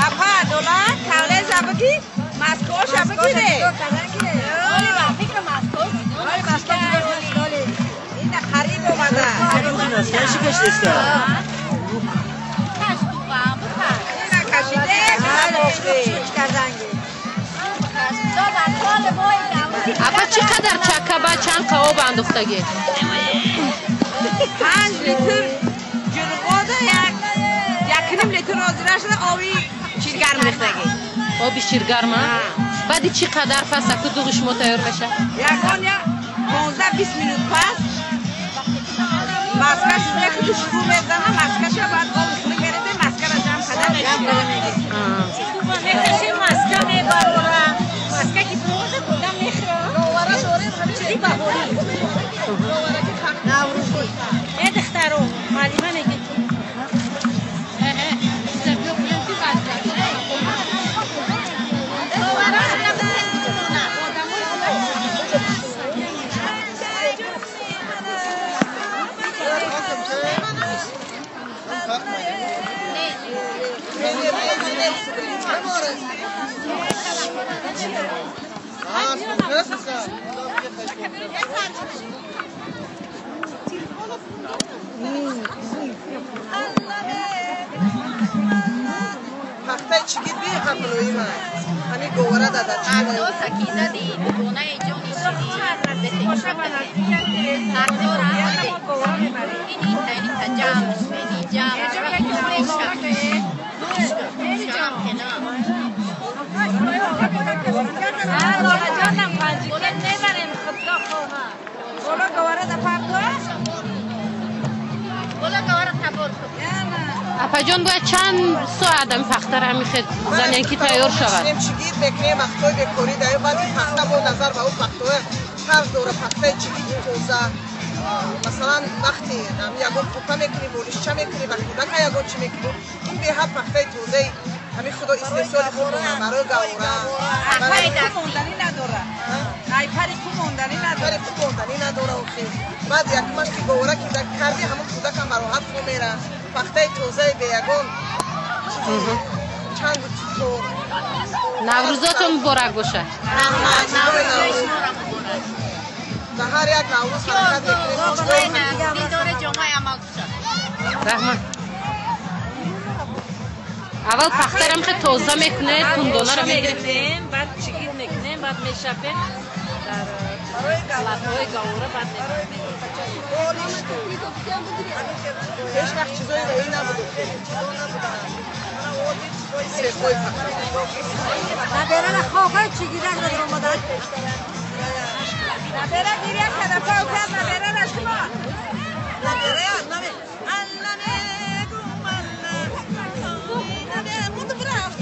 Апа, дола, кале жабки, маскош жабки де. Оли ба фикр маскош. Оли маскош оли. Ина хариб омада. Наскаши кашиста. Ина кашиде, апа чӣ қадар чакаба чанд қавоб андохтагӣ? 5 литр ҷурғода 1.5 литр озира шуда оби ширгарм рехтагӣ. Оби ширгарма? Баъди чӣ қадар пас аку дуғи шумо тайёр мешавад? Ягон 15-20 минут пас маскаш мехӯрд, шурӯъ мезана, маскаша баъд оби хунук мерезем, маскара ҷамъ карда мешавад. Мекашем, маска мебарора. Маска ки бироза кудам мехӯрам. Новара дорем ҳамчи баҳорӣ. Новара ки наврӯзӣ. Э духтаро, муаллима мегӯяд. Пахтаи чигит беҳаблоима ҳамин говара дада. Ҷонам панҷикет мебарем худо хоҳа. Бола говара да пардо? Апаҷон, бояд чанд соат ами пахтара ҳамихед занем ки тайёр шавад? Чигит мекунем вақтҳои бекорӣ даё, баъди пахта бо назар ба ӯ пахтаҳоя фарқ дора. Пахтаи чигити тоза, масалан, вақти ягон кӯпа мекунӣ, болишча мекунӣ, ба кӯдака ягон чӣ мекунӣ, ин беҳад пахтаи тозаи ҳамин худо истеҳсоли худона барои гавора. Айпари ку монданӣ надора. Айпари ку монданӣ надора. Пари ку монданӣ надора охи. Баъд якумаш ки говора ки карди, ҳамон кӯдакам бароҳат хо мера. Пахтаи тозаи беягон чизи чангу читор. Наврӯзотон муборак бошад. Ба ҳар як наврӯз ҳаракат мекунем. Раҳмат. Аввал пахтарам хе тоза мекунед, тундонаро мегиред. Баъд чигит мекунем, баъд мешапем дар латҳои гавора, баъд мекунем. Ҳеҷ вақт чизои роӣ набуд. Сехҳои пахта. Наберана хоҳа чигирак дар омадан. Набера гиря карда, пав кард наберара шумо. Набера, набе. Алла мегум, алла. Набера, буду рафт.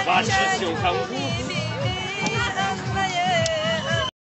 八十九康。